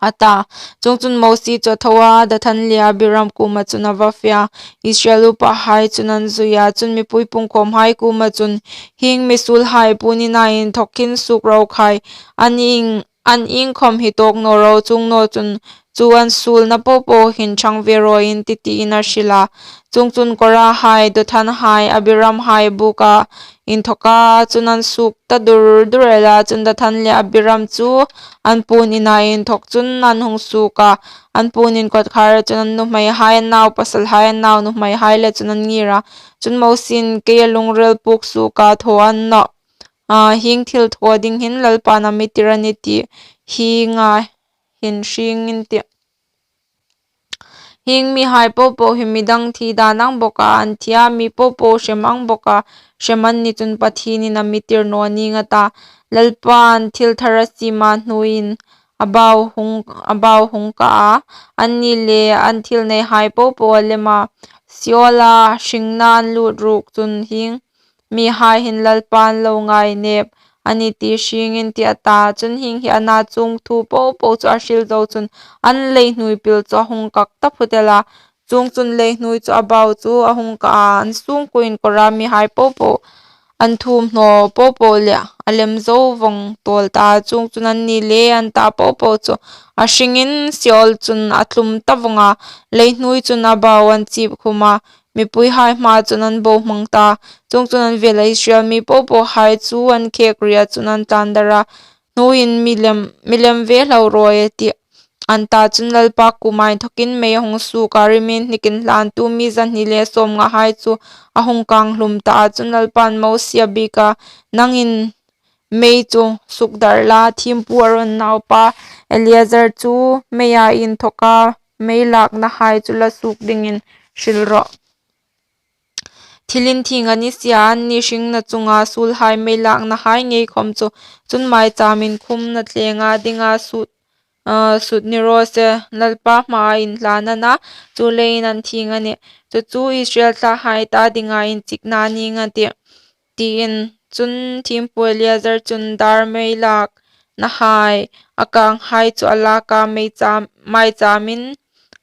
a ta. Chuongchun Mosie chu a tho a, Dathan le Abiram kuoma chun a va fe a, Israel upahai chun an zui a. Chun mipui pungkhawmhai kuoma chun, hieng mi suolhai puon ina inthawk hin suok ro khai, an ieng, an iengkhawm hi tawk naw ro, chuong naw chun chu an suolna po po hin ṭhang ve raw in tih, tiin a hril a. Chuongchun Korahai, Dathanhai, Abiramhai buka inthawka chun an suok ta dur dur el a. Chun Dathan le Abiram chu an puon ina inthawk chun an hung suok a, an puon in kawtkhara chun an nuhmeihai, an naupasalhai, an naunuhmeihai le chun an ngir a. Chun Mosie'n, kei a lungril puk suoka thaw a ni nawh, a, hieng thil thaw ding hin Lalpa'n a mi tir a nih ti hienga hin hring in tih. Hieng mihai po po hi midang thi dân ang bawka an thi a, mi po po hrem ang bawka hrem an ni chun Pathienin a mi tir naw ning a ta. Lalpan thil thar a siem a hnuoia a bau hung, a bau hung ka a, anni le an thil neihai po po a lem a. Seola hringna an lut ruok chun hieng mihai hin Lalpan lo ngainep a ni ti hrieng in tih a ta. Chun hieng hi a na, chuong thu po po chu a hril zo chun an leihnuoi pil chu a hung kak ta phut el a. Chuongchun leihnuoi chu a bau chu a hung ka a, an sungkuoin Kora mihai po po an thuomhnaw po po leh a lem zo vawng tawl ta. Chuongchun anni le an ta po po chu a hringin Seol chun a tlum ta vawng a, leihnuoi chun a bau an chip khum a, mipuihai hmaa chun an bohmang ta. Chuongchun an vela Israel mi po pohai chu an khek ria chun an tlan dar a, hnuoiin milem, milem ve hlau rawi a tih an ta. Chun Lalpa kuoma inthokin mei a hung suok a, riminhnik inhlantu mi zahni le sawmngahai chu a hung kang hlum ta a. Chun Lalpan Mosie a biek a, nangin mei chu sukdar la, thiempu Aron naupa Eleazar chu meia inthoka mei laknahai chu la suok dingin hril rawh. Thil inthieng a ni si a, anni hringna chunga suolhai mei laknahai ngei khawm chu. Chun maicham inkhumna tlenga dinga sut, ah, sut ni raw se, Lalpa hmaa inhlan a na, chu leiin an thieng a nih. Chu chu Israel thlahai ta dinga inchikna a ning a tih, tiin. Chun thiempu Eleazar chun dar mei laknahai a kanghai chu a lak a, meicham, maichamin,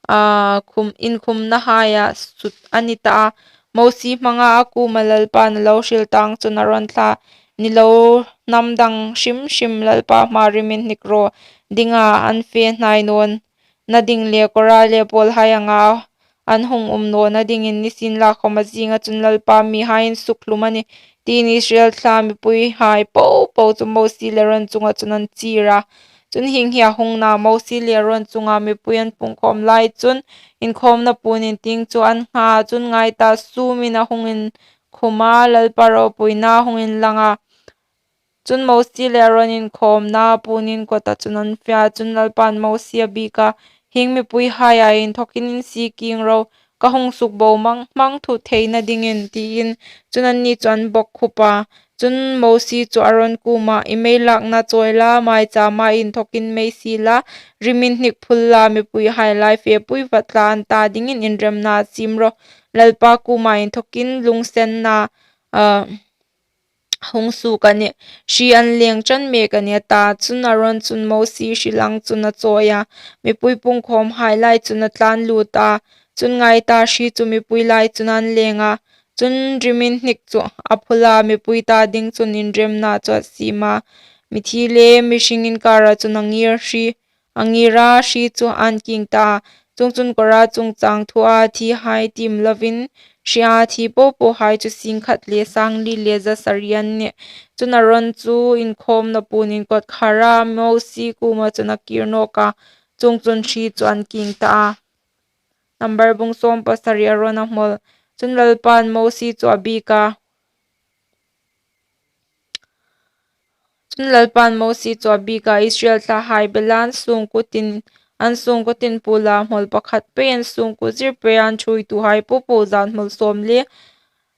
ah, khum, inkhumnahaia sut a ni ta a. Mosie hmanga a kuoma Lalpan a lo hril tang chun Aron thla ni lo hnam dang hrim hrim Lalpa hmaa riminhnik raw dinga an fe hnai nawna ding le Kora le pawlhai anga an hung um nawna dingin, nisienlakhawm a zinga chun Lalpa mihai insukhlum a nih, tiin Israel thla mipuihai po po chu Mosie le Aron chunga chun an chier a. Chun hieng hi a hung na, Mosie le Aron chunga mipui an pungkhawm lai chun inkhawmna puon in tieng chu an ngha a. Chun ngai ta, sumin a hung inkhum a, Lalpa ropuina a hung inlang a. Chun Mosie le Aron inkhawmna puon in kawta chun an fe a. Chun Lalpan Mosie a biek a, hieng mipuihaia inthokin insie kieng ro, ka hung sukbo mang mang thu theina dingin, tiin. Chun anni chu an bawkkhup a. Chun Mosie chu Aron kuoma, i mei lakna chawi la, maichama inthokin mei sie la, riminhnik phul la, mipuihai lai fepui vat la, an ta dingin inremna siem rawh. Lalpa kuoma inthokin lunginsenna, ah, hung suok a nih, hri an leng ṭan mek a nih, a ta. Chun Aron chun Mosie hri lang chun a chawi a, mipui pungkhawmhai lai chun a tlan lut a. Chun ngai ta, hri chu mipui lai chun an leng a. Chun riminhnik chu a phul a, mipui ta ding chun inremna chu a siem a. Mithi le mihring inkara chun a ngir hri, a ngira hri chu an kieng ta. Chuongchun Kora chungchang thua thihai tiem lovin, hria thi po pohai chu sing khat le sang li le za sari an nih. Chun Aron chu inkhawmna puon in kawtkhara Mosie kuoma chun a kir nawk a, chuongchun hri chu an kieng ta a. Number bung sawm pasari, Aron a hmawl. Chun Lalpan Mosie chu a biek a, Chun Lalpan Mosie chu a biek a, Israel thlahai bela an sungkuo tin, an sungkuo tin puola hmawl pakhat pei, an sungkuo zir pei an ṭhuoituhai po po zat hmawl sawm le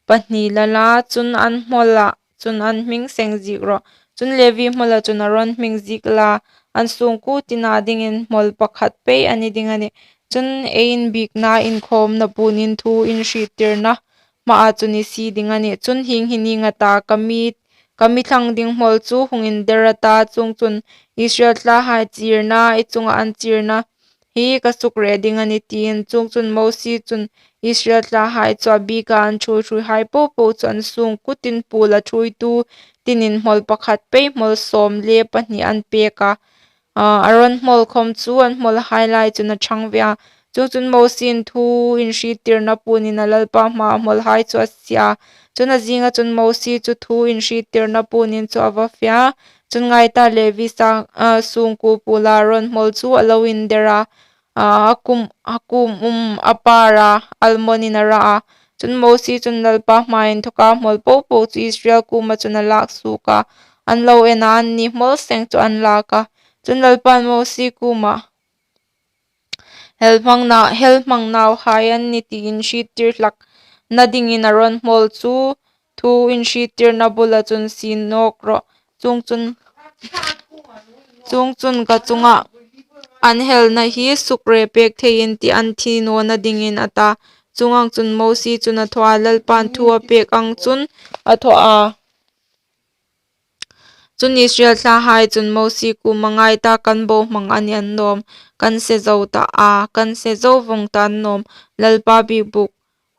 pahni la la, chun an hmawla chun an hming seng ziek rawh. Chun Levi hmawla chun Aron hming ziek la, an sungkuo tina dingin hmawl pakhat pei a ni ding a nih. Chun ei inbiekna inkhawmna puon in thu inhriettirna hmaa chun i sie ding a nih. Chun hieng hi ning a ta, ka mi, ka mi thlang ding hmawl chu hung inder a ta, chuongchun Israel thlahai chirna, i chunga an chirna hi ka sukre ding a nih, tiin. Chuongchun Mosie chun Israel thlahai chu a biek a, an ṭhuoi ṭhuoihai po po chu an sungkuo tin puola ṭhuoitu tinin hmawl pakhat pei hmawl sawm le pahni an pek a. Ah, Aron hmawl khawm chu an hmawlhai lai chun a ṭhang ve a. Chuongchun Mosiein thu inhriettirna puon ina Lalpa hmaa hmawlhai chu a sie a. Chun a zinga chun Mosie chu thu inhriettirna puon in chu a va fe a. Chun ngai ta, Levi sang, ah, sungkuo puola Aron hmawl chu a lo inder a, ah, a kum, a kum um a para almond in a ra a. Chun Mosie chun Lalpa hmaa inthoka hmawl po po chu Israel kuoma chun a lak suok a. An lo en a, anni hmawl seng chu an lak a. Chun Lalpan Mosie kuoma, hel hmang nauhai an nih ti inhriettir hlakna dingin Aron hmawl chu thu inhriettirna bula chun sie nâwk rawh. Chuongchun, ka chungah an helna hi sukrepêk thei in tih an thi nawna dingin, a ta. Chuong ang chun Mosie chun a thaw a, Lalpain thu a pêk ang chun a thaw a. Chun, Israel thlahai chun Mosie kuomah, Ngai ta, kan bohmang a ni annâwm, kan se zo tah a, kan se zo vawng ta annâwm; Lalpa biekbûk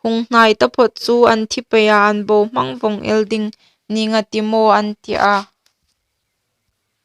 hung hnai taphawt chu an thi pei a, an bohmang vawng el ding nîng a ti maw? an ti a.